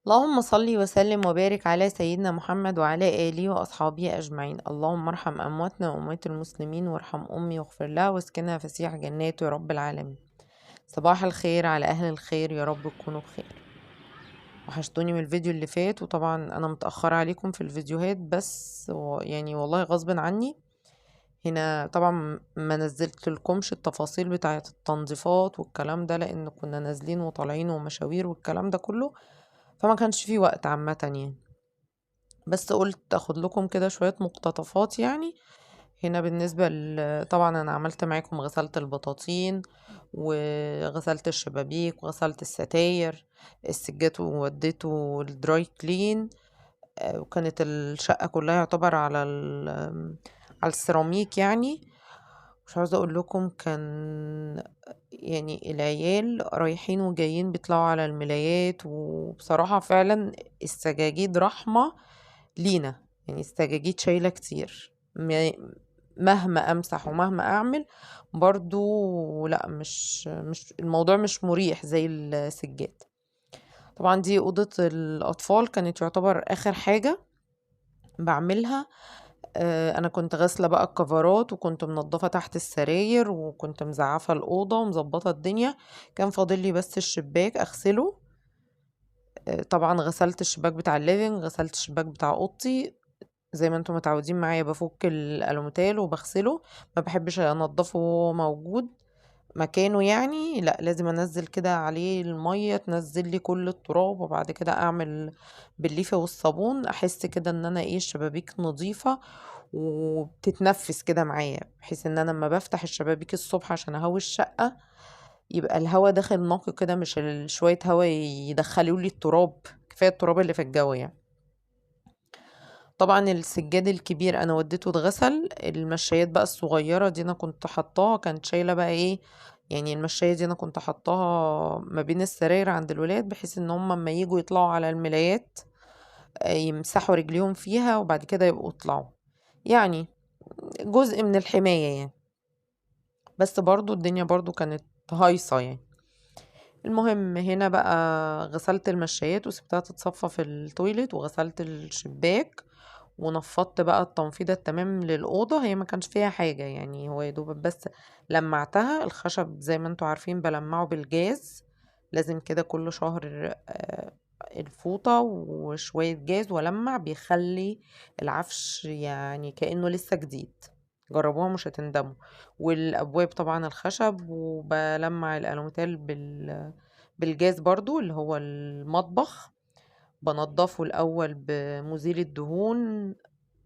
اللهم صل وسلم وبارك على سيدنا محمد وعلى آله وأصحابه أجمعين. اللهم ارحم أمواتنا وأموات المسلمين، وارحم أمي واغفر لها واسكنها فسيح جناته يا رب العالمين. صباح الخير على أهل الخير، يا رب تكونوا بخير. وحشتوني من الفيديو اللي فات، وطبعا أنا متأخرة عليكم في الفيديوهات، بس والله غصب عني. هنا طبعا ما نزلت لكمش التفاصيل بتاعة التنظيفات والكلام ده، لأن كنا نازلين وطالعين ومشاوير والكلام ده كله، فما كانش فيه وقت عامة. بس قلت اخد لكم كده شوية مقتطفات. هنا بالنسبة طبعا انا عملت معاكم، غسلت البطاطين وغسلت الشبابيك وغسلت الستاير، السجاد ووديته ال dry clean، وكانت الشقة كلها يعتبر على السيراميك. مش عاوزة اقول لكم كان العيال رايحين وجايين بيطلعوا على الملايات، وبصراحة فعلا السجاجيد رحمة لينا، السجاجيد شايلة كتير، مهما امسح ومهما اعمل برضو لا، مش الموضوع مش مريح زي السجاد. طبعا دي اوضة الاطفال، كانت يعتبر اخر حاجة بعملها. انا كنت غاسلة بقى الكفرات، وكنت منظفة تحت السراير، وكنت مزعفة الأوضة ومظبطة الدنيا، كان فاضل لي بس الشباك اغسله. طبعا غسلت الشباك بتاع ال living، غسلت الشباك بتاع اوضتي زي ما انتم متعودين معايا، بفك الالوميتال وبغسله، ما بحبش انضفه وهو موجود مكانه، لا لازم انزل كده عليه المية تنزل لي كل التراب، وبعد كده اعمل بالليفة والصابون، احس كده ان انا الشبابيك نظيفة وبتتنفس كده معايا، بحيث ان انا لما بفتح الشبابيك الصبح عشان اهوي الشقة يبقى الهوا داخل نقي كده، مش شوية هوا يدخلوا لي التراب، كفاية التراب اللي في الجو. طبعا السجاد الكبير انا وديته اتغسل، المشايات بقى الصغيرة دي انا كنت حطاها، كانت شايلة بقى ايه، يعني المشاية دي انا كنت حطاها ما بين السراير عند الولاد، بحيث ان هم اما يجوا يطلعوا على الملايات، يمسحوا رجليهم فيها وبعد كده يبقوا يطلعوا، جزء من الحماية. بس برضو الدنيا برضو كانت هايصة. المهم هنا بقى غسلت المشايات وسبتها تتصفى في التويليت، وغسلت الشباك ونفضت بقى التنفيضة التمام للأوضة، هي ما كانش فيها حاجة، هو يا دوب بس لمعتها. الخشب زي ما انتوا عارفين بلمعه بالجاز، لازم كده كل شهر، الفوطة وشوية جاز ولمع، بيخلي العفش كأنه لسه جديد، جربوها مش هتندموا. والأبواب طبعا الخشب، وبلمع الألوميتال بالجاز برضو اللي هو المطبخ، بنضفه الأول بمزيل الدهون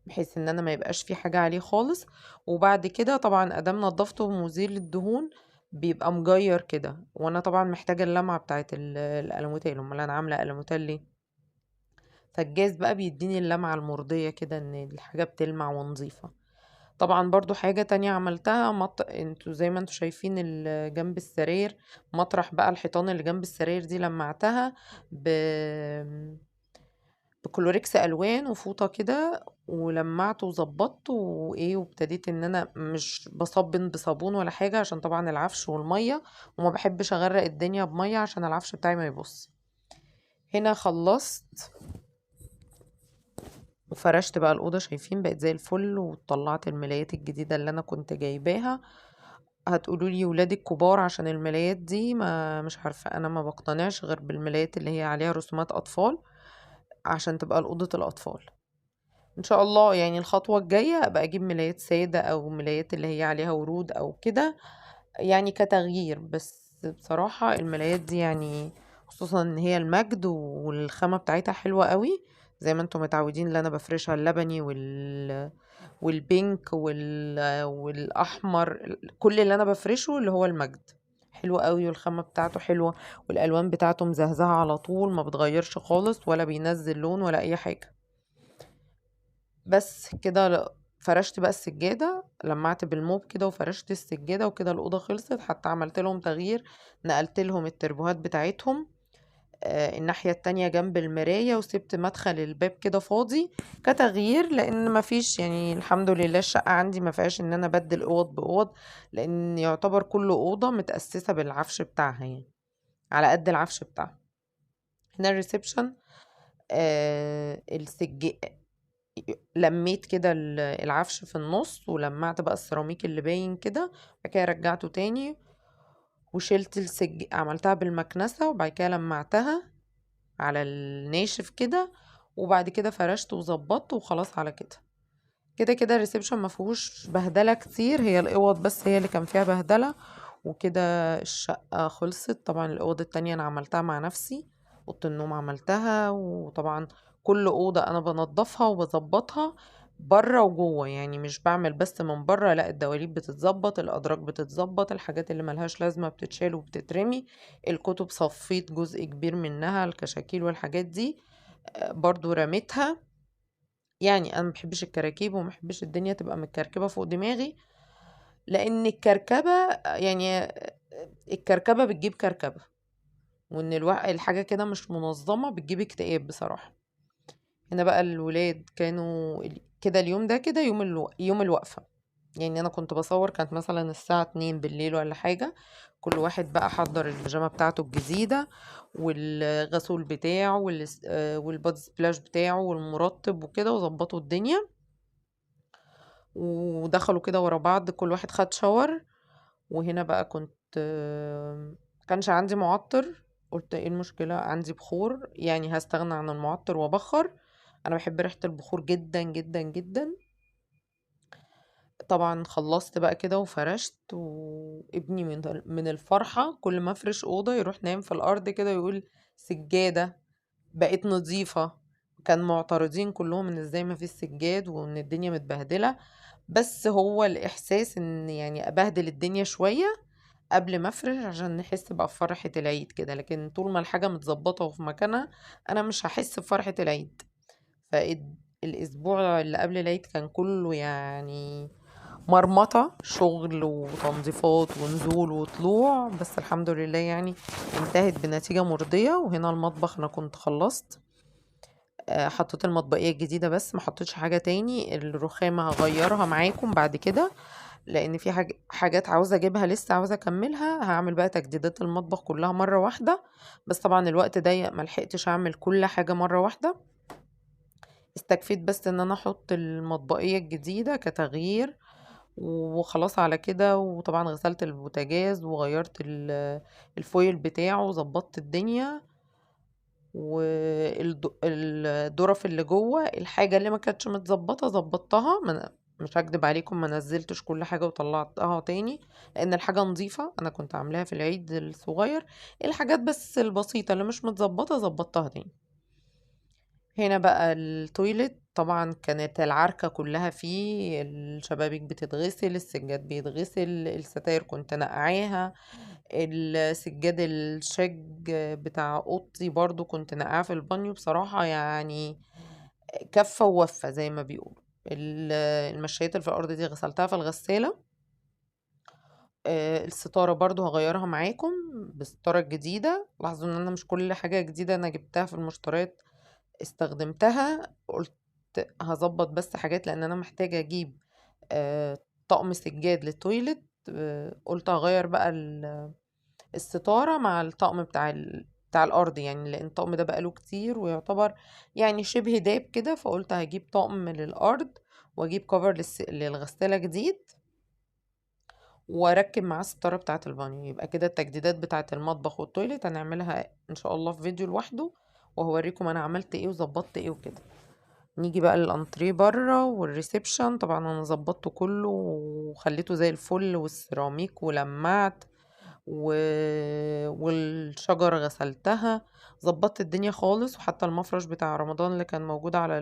بحيث ان انا ما يبقاش في حاجة عليه خالص، وبعد كده طبعا ادام نضفته بمزيل الدهون بيبقى مجير كده، وانا طبعا محتاجة اللمعة بتاعت الألوميتال، امال انا عاملة ألوميتال ليه؟ فالجاز بقى بيديني اللمعة المرضية كده، ان الحاجة بتلمع ونظيفة. طبعا برضو حاجة تانية عملتها، انتوا زي ما انتوا شايفين جنب السرير مطرح بقى الحيطان اللي جنب السرير دي لمعتها بكلوريكس الوان وفوطة كده، ولمعته وظبطته وابتديت ان انا مش بصبن بصابون ولا حاجة عشان طبعا العفش والمية، وما بحبش اغرق الدنيا بمية عشان العفش بتاعي ما يبص. هنا خلصت وفرشت بقى الأوضة، شايفين بقت زي الفل، وطلعت الملايات الجديدة اللي أنا كنت جايباها. هتقولوا لي ولادي الكبار عشان الملايات دي، ما مش عارفة، أنا ما بقتنعش غير بالملايات اللي هي عليها رسومات أطفال عشان تبقى الأوضة الأطفال. إن شاء الله الخطوة الجاية أبقى أجيب ملايات سادة أو ملايات اللي هي عليها ورود أو كده، كتغيير. بس بصراحة الملايات دي خصوصا إن هي المجد والخامة بتاعتها حلوة قوي، زي ما انتم متعودين اللي انا بفرشها اللبني والبينك والاحمر، كل اللي انا بفرشه اللي هو المجد حلو قوي، والخامة بتاعته حلوة، والالوان بتاعته مزهزهة على طول، ما بتغيرش خالص ولا بينزل لون ولا اي حاجة. بس كده فرشت بقى السجادة، لمعت بالموب كده وفرشت السجادة وكده الأوضة خلصت. حتى عملت لهم تغيير، نقلت لهم التربوهات بتاعتهم، الناحية التانية جنب المراية، وسبت مدخل الباب كده فاضي كتغيير، لأن ما فيش الحمد لله الشقة عندي ما فيهاش إن أنا أبدل أوض بأوض، لأن يعتبر كل أوضة متأسسة بالعفش بتاعها، على قد العفش بتاعها. هنا الريسبشن السج لميت كده العفش في النص، ولمعت بقى السيراميك اللي باين كده، بعد كده رجعته تاني وشلت عملتها بالمكنسة، وبعد كده لمعتها على الناشف كده، وبعد كده فرشت وظبطت وخلاص على كده. كده كده ال reception ما فيهوش بهدله كتير، هي الاوض بس هي اللي كان فيها بهدله وكده. الشقة خلصت. طبعا الاوض التانية انا عملتها مع نفسي، اوضة النوم عملتها، وطبعا كل اوضة انا بنضفها وبظبطها بره وجوه، يعني مش بعمل بس من بره، لا الدواليب بتتظبط، الادراج بتتظبط، الحاجات اللي ملهاش لازمه بتتشال وبتترمي، الكتب صفيت جزء كبير منها، الكشاكيل والحاجات دي برضو رميتها. انا ما بحبش الكراكيب وما بحبش الدنيا تبقى متكركبه فوق دماغي، لان الكركبه بتجيب كركبه، وان الحاجة كده مش منظمة بتجيب اكتئاب بصراحة. هنا بقى الولاد كانوا كده اليوم ده كده يوم الوقفة، انا كنت بصور كانت مثلا الساعة 2 بالليل ولا حاجة. كل واحد بقى حضر البيجامه بتاعته الجديدة والغسول بتاعه والبادي سبلاش بتاعه والمرطب وكده، وظبطوا الدنيا ودخلوا كده ورا بعض، كل واحد خد شاور. وهنا بقى كانش عندي معطر، قلت ايه المشكلة، عندي بخور، هستغنى عن المعطر وابخر، انا بحب ريحة البخور جدا جدا جدا. طبعا خلصت بقى كده وفرشت، وابني من الفرحة كل ما افرش أوضة يروح نايم في الأرض كده ويقول سجادة بقت نظيفة. كان معترضين كلهم ان ازاي ما فيش سجاد وان الدنيا متبهدلة، بس هو الإحساس ان ابهدل الدنيا شوية قبل ما افرش عشان نحس بقى بفرحة العيد كده، لكن طول ما الحاجة متظبطة وفي مكانها انا مش هحس بفرحة العيد. فالاسبوع اللي قبل العيد كان كله مرمطة، شغل وتنظيفات ونزول وطلوع، بس الحمد لله انتهت بنتيجة مرضية. وهنا المطبخ انا كنت خلصت، حطيت المطبقية الجديدة بس ما حطيتش حاجة تاني. الرخامة هغيرها معاكم بعد كده لان في حاجات عاوزة اجيبها لسه عاوزة اكملها، هعمل بقى تجديدات المطبخ كلها مرة واحدة، بس طبعا الوقت ضيق ما لحقتش اعمل كل حاجة مرة واحدة. استكفيت بس ان انا احط المطبقية الجديدة كتغيير وخلاص على كده. وطبعا غسلت البوتاجاز وغيرت الفويل بتاعه وظبطت الدنيا، والدرف اللي جوه الحاجة اللي ما كانتش متظبطة ظبطتها. مش هكدب عليكم ما نزلتش كل حاجة وطلعتها تاني لان الحاجة نظيفة، انا كنت عاملاها في العيد الصغير، الحاجات بس البسيطة اللي مش متظبطة ظبطتها تاني. هنا بقى التويلت طبعا كانت العركة كلها فيه، الشبابيك بتتغسل، السجاد بيتغسل، الستاير كنت نقعاها، السجاد الشج بتاع اوضتي برضو كنت نقعاه في البانيو. بصراحة كفة ووفة زي ما بيقولوا. المشايات اللي في الارض دي غسلتها في الغسالة. الستارة برضو هغيرها معاكم بالستارة الجديدة. لاحظوا ان انا مش كل حاجة جديدة انا جبتها في المشتريات استخدمتها، قلت هظبط بس حاجات لان انا محتاجة اجيب طقم سجاد للتويلت. قلت هغير بقى الستارة مع الطقم بتاع الارض، لان الطقم ده بقاله كتير ويعتبر شبه داب كده، فقلت هجيب طقم للارض واجيب كفر للغسالة جديد واركب معاه الستارة بتاعة البانيو. يبقى كده التجديدات بتاعة المطبخ والتويلت هنعملها ان شاء الله في فيديو لوحده، وهوريكم انا عملت ايه وظبطت ايه وكده. نيجي بقى للانتريه بره والريسبشن، طبعا انا ظبطته كله وخليته زي الفل، والسيراميك ولمعت والشجرة غسلتها، ظبطت الدنيا خالص. وحتى المفرش بتاع رمضان اللي كان موجود على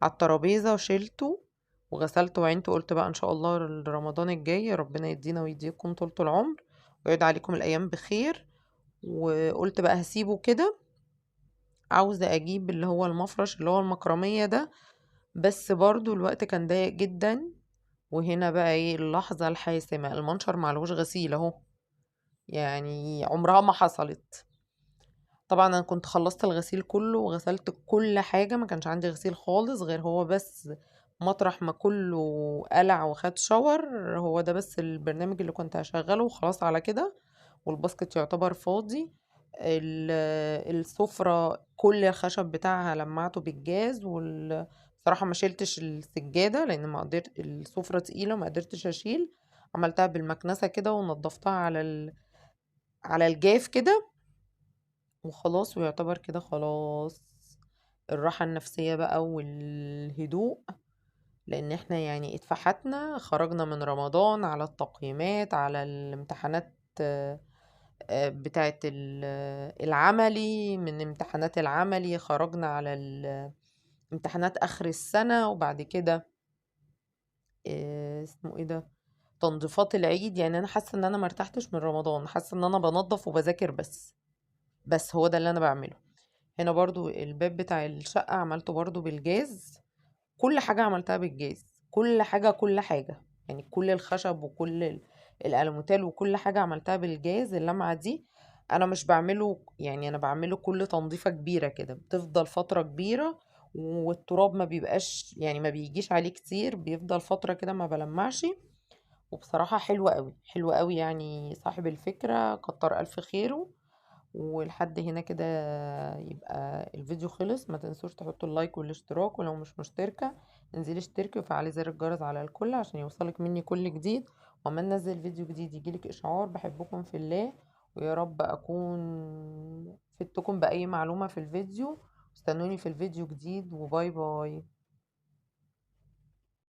الترابيزة شيلته وغسلته وعينته. قلت بقى ان شاء الله رمضان الجاي ربنا يدينا ويديكم طولة العمر ويعيد عليكم الايام بخير. وقلت بقى هسيبه كده، عاوزة اجيب اللي هو المفرش اللي هو المكرمية ده، بس برضو الوقت كان ضيق جدا. وهنا بقى ايه اللحظة الحاسمة، المنشر معلهوش غسيل اهو، عمرها ما حصلت. طبعا انا كنت خلصت الغسيل كله وغسلت كل حاجة، ما كانش عندي غسيل خالص غير هو بس مطرح ما كله قلع وخد شاور، هو ده بس البرنامج اللي كنت هشغله وخلاص على كده. والباسكت يعتبر فاضي. السفرة كل الخشب بتاعها لمعته بالجاز. بصراحة ما شيلتش السجادة لان ما قدرت، السفرة تقيلة ما قدرتش اشيل، عملتها بالمكنسة كده ونضفتها على الجاف كده وخلاص. ويعتبر كده خلاص الراحة النفسية بقى والهدوء، لان احنا اتفحتنا، خرجنا من رمضان على التقييمات، على الامتحانات، بتاعت العملي، من امتحانات العملي خرجنا على امتحانات اخر السنة، وبعد كده، اسمه ايه ده، تنظيفات العيد. انا حاسة ان انا ما ارتحتش من رمضان، حاسة ان انا بنظف وبذاكر بس هو ده اللي انا بعمله. هنا برضو الباب بتاع الشقة عملته برضو بالجاز، كل حاجة عملتها بالجاز، كل حاجة، كل حاجة، كل الخشب وكل الألموتال وكل حاجة عملتها بالجاز. اللمعة دي أنا مش بعمله، أنا بعمله كل تنظيفة كبيرة كده، بتفضل فترة كبيرة، والتراب ما بيبقاش، يعني ما بيجيش عليه كتير، بيفضل فترة كده ما بلمعش. وبصراحة حلوة قوي، حلوة قوي، صاحب الفكرة كتر ألف خيره. ولحد هنا كده يبقى الفيديو خلص. ما تنسوش تحطوا اللايك والاشتراك، ولو مش مشتركة انزلي اشتركي وفعلي زر الجرس على الكل عشان يوصلك مني كل جديد، وما ننزل فيديو جديد يجيلك اشعار. بحبكم في الله، ويا رب اكون فدتكم باي معلومة في الفيديو. استنوني في الفيديو جديد، وباي باي.